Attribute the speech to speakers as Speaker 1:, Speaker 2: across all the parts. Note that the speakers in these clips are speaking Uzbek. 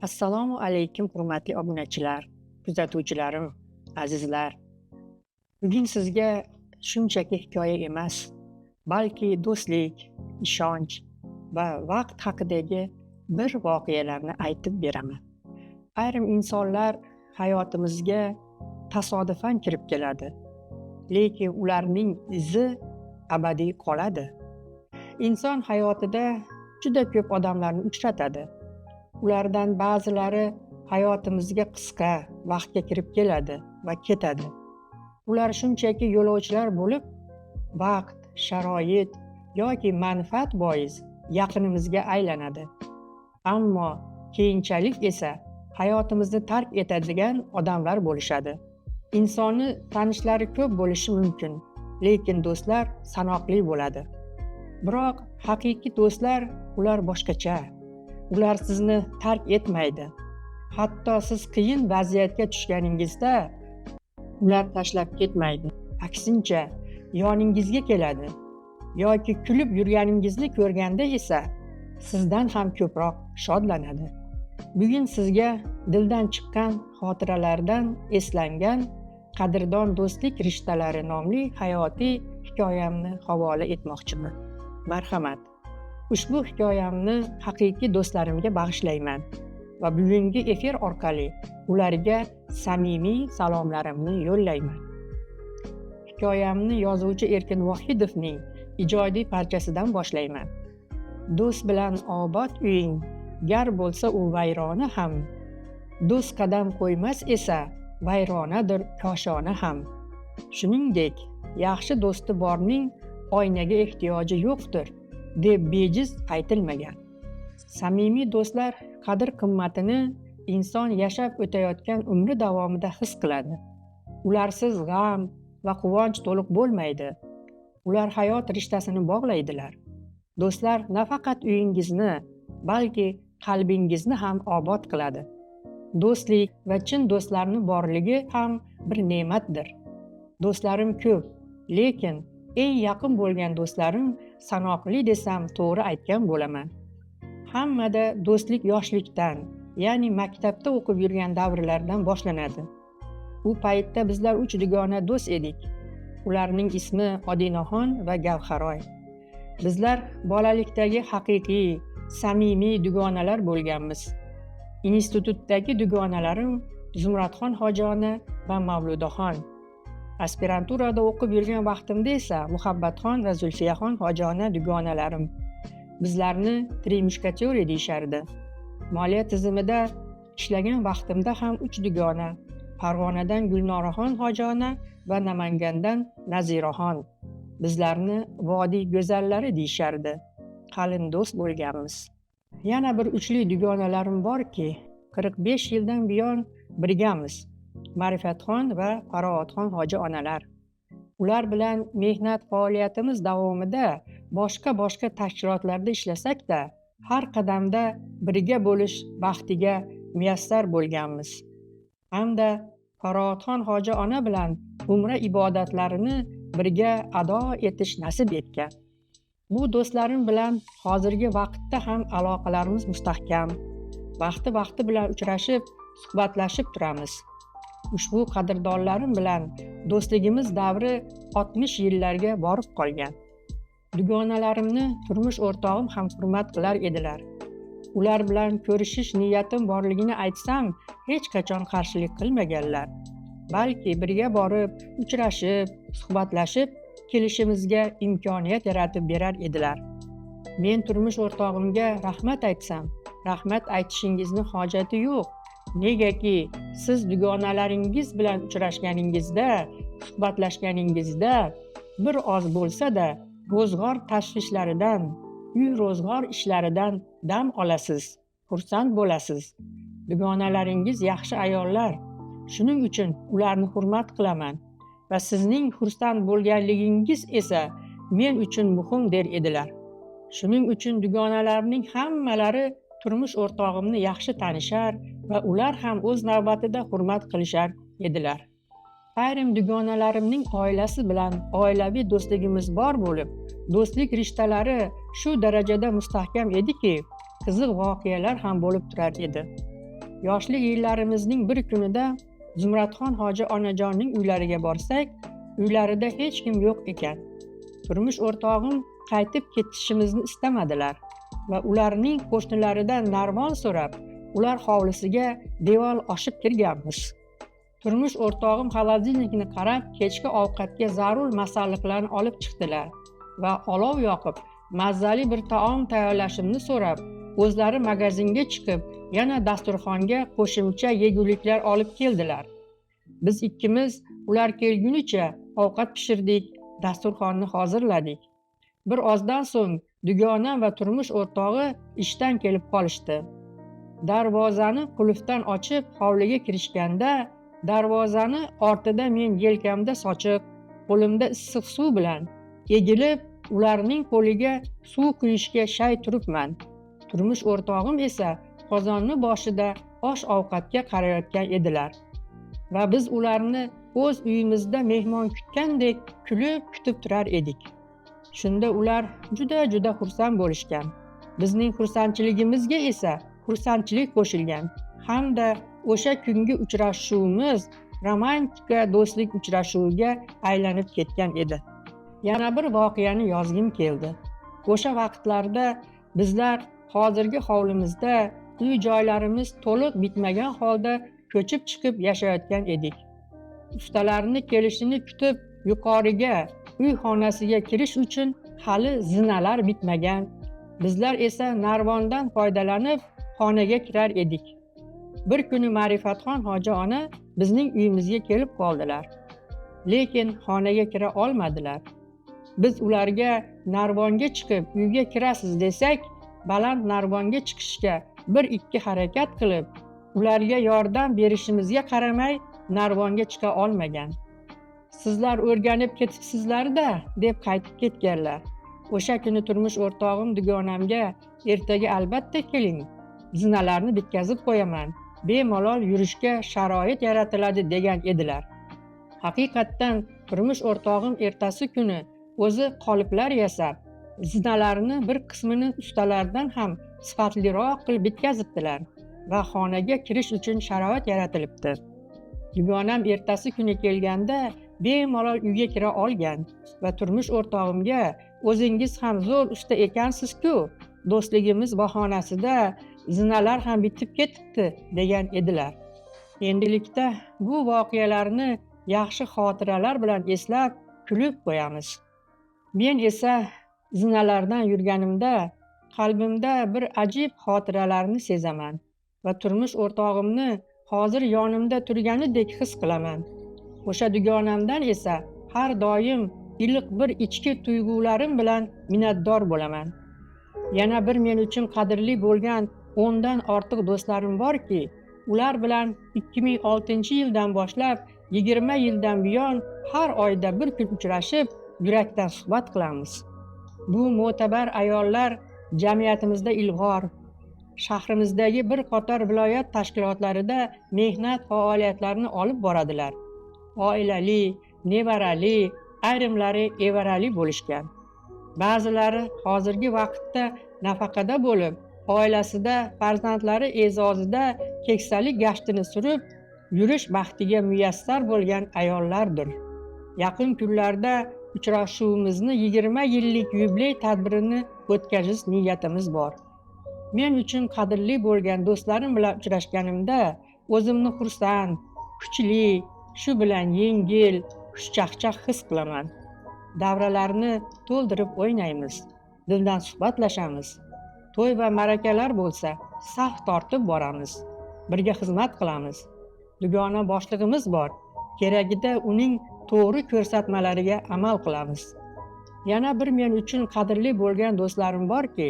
Speaker 1: Assalomu alaykum, hurmatli obunachilar, kuzatuvchilarim, azizlar. Bugun sizga shunchaki hikoya emas, balki do'stlik, ishonch va vaqt haqidagi bir voqealarni aytib beraman. Ayrim insonlar hayotimizga tasodifan kirib keladi, lekin ularning izi abadiy qoladi. Inson hayotida juda ko'p odamlarni uchratadi. Ulardan ba'zilari hayotimizga qisqa vaqtga kirib keladi va ketadi. Ular shunchaki yo'lovchilar bo'lib, vaqt, sharoit yoki manfaat bois yaqinimizga aylanadi. Ammo keyinchalik esa hayotimizni tark etadigan odamlar bo'lishadi. Insonni tanishlari ko'p bo'lishi mumkin, lekin do'stlar sanoqli bo'ladi. Biroq haqiqiy do'stlar ular boshqacha. Ular sizni tark etmaydi. Hatto siz qiyin vaziyatga tushganingizda ular tashlab ketmaydi. Aksincha, yoningizga keladi yoki kulib yurganingizni ko'rganda esa sizdan ham ko'proq shodlanadi. Bugun sizga dildan chiqqan xotiralardan eslangan "Qadrdon do'stlik rishtalari" nomli hayotiy hikoyamni havola etmoqchiman. Marhamat. Ushbu hikoyamni haqiqiy do'stlarimga bag'ishlayman va bugungi efir orqali ularga samimiy salomlarimni yo'llayman. Hikoyamni yozuvchi Erkin Vohidovning ijodiy parchasidan boshlayman. Do'st bilan obod uying, gar bo'lsa u vayrona ham. Do'st qadam qo'ymas esa, vayronadir koshona ham. Shuningdek, yaxshi do'sti borning oynaga ehtiyoji yo'qdir, deb bejiz aytilmagan. Samimiy do'stlar qadr qimmatini inson yashab o'tayotgan umri davomida his qiladi. Ularsiz g'am va quvonch to'liq bo'lmaydi. Ular hayot rishtasini bog'laydilar. Do'stlar nafaqat uyingizni, balki qalbingizni ham obod qiladi. Do'stlik va chin do'stlarni borligi ham bir ne'matdir. Do'stlarim ko'p, lekin eng yaqin bo'lgan do'stlarim sanoqli desam, to'g'ri aytgan bo'laman. Hammada do'stlik yoshlikdan, ya'ni maktabda o'qib yurgan davrlardan boshlanadi. U paytda bizlar uch dugona do'st edik. Ularning ismi Odinaxon va Gavharoy. Bizlar bolalikdagi haqiqiy, samimiy dugonalar bo'lganmiz. Institutdagi dugonalarim Zumradxon hojona va Mavludaxon. Aspiranturada o'qib yurgan vaqtimda esa Muhabbatxon va Zulfiyaxon hojona dugonalarim. Bizlarni "Три мушкетёры" deyishardi. Moliya tizimida ishlagan vaqtimda ham uch dugona: Farg'onadan Gulnoraxon hojona va Namangandan Naziraxon. Bizlarni "Vodiy go'zallari" deyishardi. Qalin do'st bo'lganmiz. Yana bir uchli dugonalarim borki, 45 yildan buyon birgamiz. Ma'rifatxon va Farog'atxon hoji onalar. Ular bilan mehnat faoliyatimiz davomida boshqa-boshqa tashkilotlarda ishlasak-da, har qadamda birga bo'lish baxtiga muyassar bo'lganmiz. Hamda Farog'atxon hoji ona bilan umra ibodatlarini birga ado etish nasib etgan. Bu do'stlarim bilan hozirgi vaqtda ham aloqalarimiz mustahkam. Vaqti-vaqti bilan uchrashib, suhbatlashib turamiz. Ushbu qadrdonlarim bilan do'stligimiz davri 60 yillarga borib qolgan. Dugonalarimni turmush o'rtog'im ham hurmat qilar edilar. Ular bilan ko'rishish niyatim borligini aytsam, hech qachon qarshilik qilmaganlar. Balki birga borib, uchrashib, suhbatlashib kelishimizga imkoniyat yaratib berar edilar. Men turmush o'rtog'imga rahmat aytsam, "Rahmat aytishingizni hojati yo'q. Negaki siz dugonalaringiz bilan uchrashganingizda, suhbatlashganingizda bir oz bo'lsa-da ro'zg'or tashvishlaridan, uy ro'zg'or ishlaridan dam olasiz, xursand bo'lasiz. Dugonalaringiz yaxshi ayollar. Shuning uchun ularni hurmat qilaman va sizning xursand bo'lganligingiz esa men uchun muhim", der edilar. Shuning uchun dugonalarimning hammalari turmush o'rtog'imni yaxshi tanishar va ular ham o'z navbatida hurmat qilishar edilar. Ayrim dugonalarimning oilasi bilan oilaviy do'stligimiz bor bo'lib, do'stlik rishtalari shu darajada mustahkam ediki, qiziq voqealar ham bo'lib turar edi. Yoshlik yillarimizning bir kunida Zumradxon hoji onajonning uylariga borsak, uylarida hech kim yo'q ekan. Turmush o'rtog'im qaytib ketishimizni istamadilar va ularning qo'shnilaridan narvon so'rab, ular hovlisiga devor oshib kirganmiz. Turmush o'rtog'im холодильник ni qarab, kechki ovqatga zarur masalliqlarni olib chiqdilar va olov yoqib, mazali bir taom tayyorlashimni so'rab, o'zlari magazinga chiqib, yana dasturxonga qo'shimcha yeguliklar olib keldilar. Biz ikkimiz ular kelgunicha ovqat pishirdik, dasturxonni hozirladik. Bir ozdan so'ng dugonam va turmush o'rtog'i ishdan kelib qolishdi. Darvozani qulfdan ochib hovliga kirishganda, darvozani ortida men yelkamda sochiq, qo'limda issiq suv bilan egilib, ularning qo'liga suv quyishga shay turibman. Turmush o'rtog'im esa qozonni boshida osh ovqatga qarayotgan edilar. Va biz ularni o'z uyimizda mehmon kutgandek kulib kutib turar edik. Shunda ular juda-juda xursand bo'lishgan. Bizning xursandchiligimizga esa xursandchilik qo'shilgan hamda o'sha kungi uchrashuvimiz romantika do'stlik uchrashuviga aylanib ketgan edi. Yana bir voqeani yozgim keldi. O'sha vaqtlarda bizlar hozirgi hovlimizda uy joylarimiz to'liq bitmagan holda ko'chib chiqib yashayotgan edik. Ustalarni kelishini kutib yuqoriga uy xonasiga kirish uchun hali zinalar bitmagan. Bizlar esa narvondan foydalanib xonaga kirar edik. Bir kuni Ma'rifatxon hoji ona bizning uyimizga kelib qoldilar. Lekin xonaga kira olmadilar. Biz ularga narvonga chiqib uyga kirasiz desak, baland narvonga chiqishga bir ikki harakat qilib, ularga yordam berishimizga qaramay narvonga chiqa olmagan. Sizlar o'rganib ketibsizlar-da, deb qaytib ketganlar. O'sha kuni turmush o'rtog'im dugonamga ertaga albatta keling, zinalarni bitkazib qo'yaman, bemalol yurishga sharoit yaratiladi degan edilar. Haqiqatdan turmush o'rtog'im ertasi kuni o'zi qoliplar yasab, zinalarni bir qismini ustalardan ham sifatliroq qilib bitkazibdilar va xonaga kirish uchun sharoit yaratilibdi. Dugonam ertasi kuni kelganda bemalol uyga kira olgan va turmush o'rtog'imga o'zingiz ham zo'r usta ekansiz-ku, do'stligimiz bahonasida zinalar ham bitib ketibdi degan edilar. Endilikda bu voqealarni yaxshi xotiralar bilan eslab kulib qo'yamiz. Men esa zinalardan yurganimda qalbimda bir ajib xotiralarni sezaman va turmush o'rtog'imni hozir yonimda turganidek his qilaman. O'sha dugonamdan esa har doim iliq bir ichki tuyg'ularim bilan minnatdor bo'laman. Yana bir men uchun qadrli bo'lgan 10 dan ortiq do'stlarim borki, ular bilan 2006-yildan boshlab 20 yildan buyon har oyda bir kun uchrashib, yurakdan suhbat qilamiz. Bu mo'tabar ayollar jamiyatimizda ilg'or, shahrimizdagi bir qator viloyat tashkilotlarida mehnat faoliyatlarini olib boradilar. Oilali, nevarali, ayrimlari evarali bo'lishgan. Ba'zilari hozirgi vaqtda nafaqada bo'lib, oilasida farzandlari e'zozida keksalik gashtini surib yurish baxtiga muyassar bo'lgan ayollardir. Yaqin kunlarda uchrashuvimizni 20 yillik yubiley tadbirini o'tkazish niyatimiz bor. Men uchun qadrli bo'lgan do'stlarim bilan uchrashganimda o'zimni xursand, kuchli, shu bilan yengil, xushchaqchaq his qilaman. Davralarni to'ldirib o'ynaymiz, dildan suhbatlashamiz. To'y va ma'rakalar bo'lsa, saf tortib boramiz. Birga xizmat qilamiz. Dugona boshlig'imiz bor. Keragida uning to'g'ri ko'rsatmalariga amal qilamiz. Yana bir men uchun qadrli bo'lgan do'stlarim borki,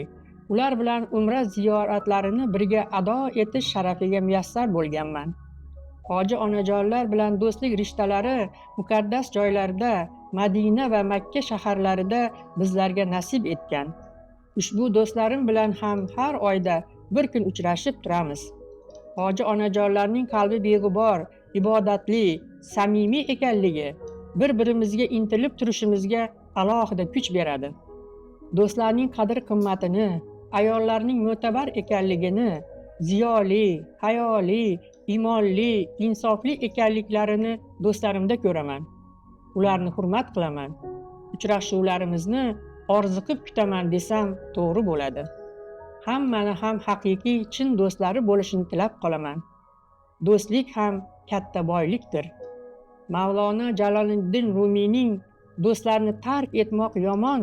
Speaker 1: ular bilan umra ziyoratlarini birga ado etish sharafiga muyassar bo'lganman. Hoji onajonlar bilan do'stlik rishtalari muqaddas joylarda, Madina va Makka shaharlarida bizlarga nasib etgan. Ushbu do'stlarim bilan ham har oyda bir kun uchrashib turamiz. Hoji onajonlarning qalbi beg'ubor, ibodatli, samimiy ekanligi bir-birimizga intilib turishimizga alohida kuch beradi. Do'stlarning qadr-qimmatini, ayollarning mo'tabar ekanligini Ziyoli, hayoli, iymonli, insofli ekanliklarini do'stlarimda ko'raman. Ularni hurmat qilaman. Uchrashuvlarimizni orziqib kutaman desam to'g'ri bo'ladi. Hammani ham haqiqiy chin do'stlari bo'lishini tilab qolaman. Do'stlik ham katta boylikdir. Mavlono Jaloliddin Rumiyning do'stlarni tark etmoq yomon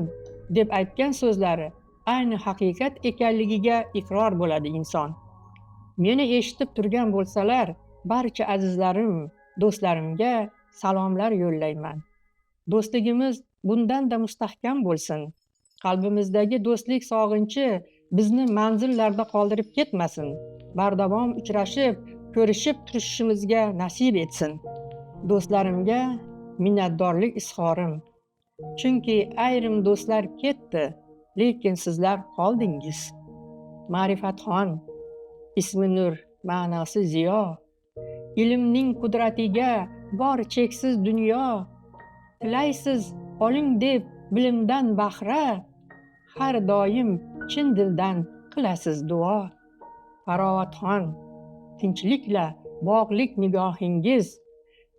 Speaker 1: deb aytgan so'zlari ayni haqiqat ekanligiga iqror bo'ladi inson. Meni eshitib turgan bo'lsalar, barcha azizlarim, do'stlarimga salomlar yo'llayman. Do'stligimiz bundan-da mustahkam bo'lsin. Qalbimizdagi do'stlik sog'inchi bizni manzillarda qoldirib ketmasin. Bardavom uchrashib, ko'rishib turishimizga nasib etsin. Do'stlarimga minnatdorlik izhorim. Chunki ayrim do'stlar ketdi, lekin sizlar qoldingiz. Ma'rifatxon, ismi nur, ma'nosi ziyo. Ilmning qudratiga bor cheksiz dunyo. Tilaysiz oling deb bilimdan bahra, har doim chin dildan qilasiz duo. Farovatxon, tinchlikla bog'lik nigohingiz,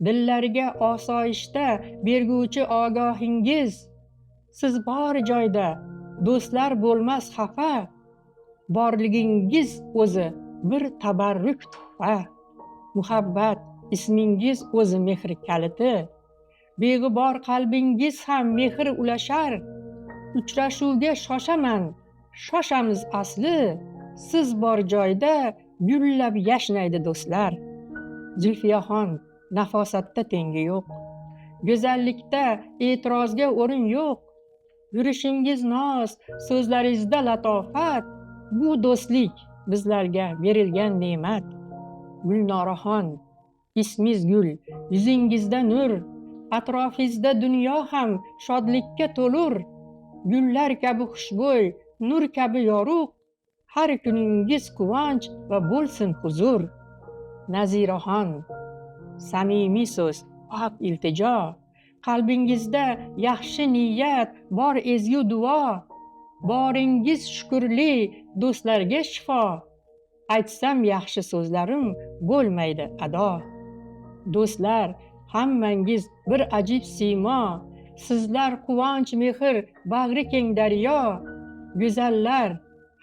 Speaker 1: dillarga osoyishta berguvchi ogohingiz. Siz bor joyda do'stlar bo'lmas xafa, borligingiz o'zi bir tabarruk tuhfa. Muhabbat ismingiz o'zi mehr kaliti, beg'ubor qalbingiz ham mehr ulashar. Uchrashuvga shoshaman, shoshamiz asli, siz bor joyda gullab yashnaydi do'stlar. Zulfiyaxon, nafosatda tengi yo'q, go'zallikda e'tirozga o'rin yo'q. Yurishingiz noz, so'zlaringizda latofat, bu do'stlik bizlarga berilgan ne'mat. Gulnoraxon, ismingiz gul, yuzingizda nur, atrofingizda dunyo ham shodlikka to'lur. Gullar kabi xushbo'y, nur kabi yorug', har kuningiz quvonch va bo'lsin huzur. Naziraxon, samimiy so'z, pok iltijo, qalbingizda yaxshi niyat, bor ezgu duo. Boringiz shukurli, do'stlarga shifo. Aytsam yaxshi so'zlarim bo'lmaydi ado. Do'stlar, hammangiz bir ajib siymo, sizlar quvonch, mehr, bag'ri keng daryo. Go'zallar,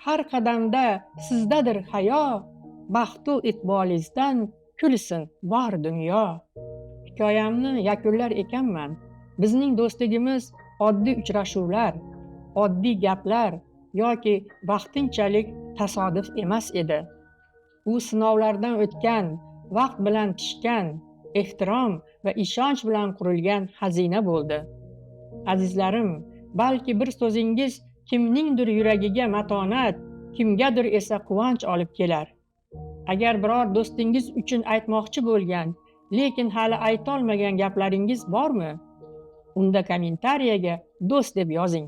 Speaker 1: har qadamda sizdadir hayo, baxtu iqbolingizdan kulsin bor dunyo. Hikoyamni yakunlar ekanman, bizning do'stligimiz oddiy uchrashuvlar, oddiy gaplar yoki vaqtinchalik tasodif emas edi. U sinovlardan o'tgan, vaqt bilan pishgan, ehtirom va ishonch bilan qurilgan xazina bo'ldi. Azizlarim, balki bir so'zingiz kimningdir yuragiga matonat, kimgadir esa quvonch olib kelar. Agar biror do'stingiz uchun aytmoqchi bo'lgan, lekin hali aytolmagan gaplaringiz bormi? Unda kommentariyaga do'st deb yozing.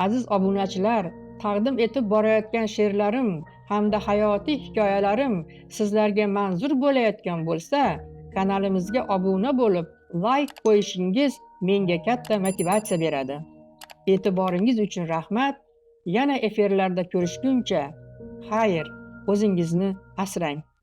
Speaker 1: Aziz obunachilar, taqdim etib borayotgan she'rlarim hamda hayotiy hikoyalarim sizlarga manzur bo'layotgan bo'lsa, kanalimizga obuna bo'lib, layk qo'yishingiz menga katta motivatsiya beradi. E'tiboringiz uchun rahmat. Yana efirlarda ko'rishguncha, xayr, o'zingizni asrang.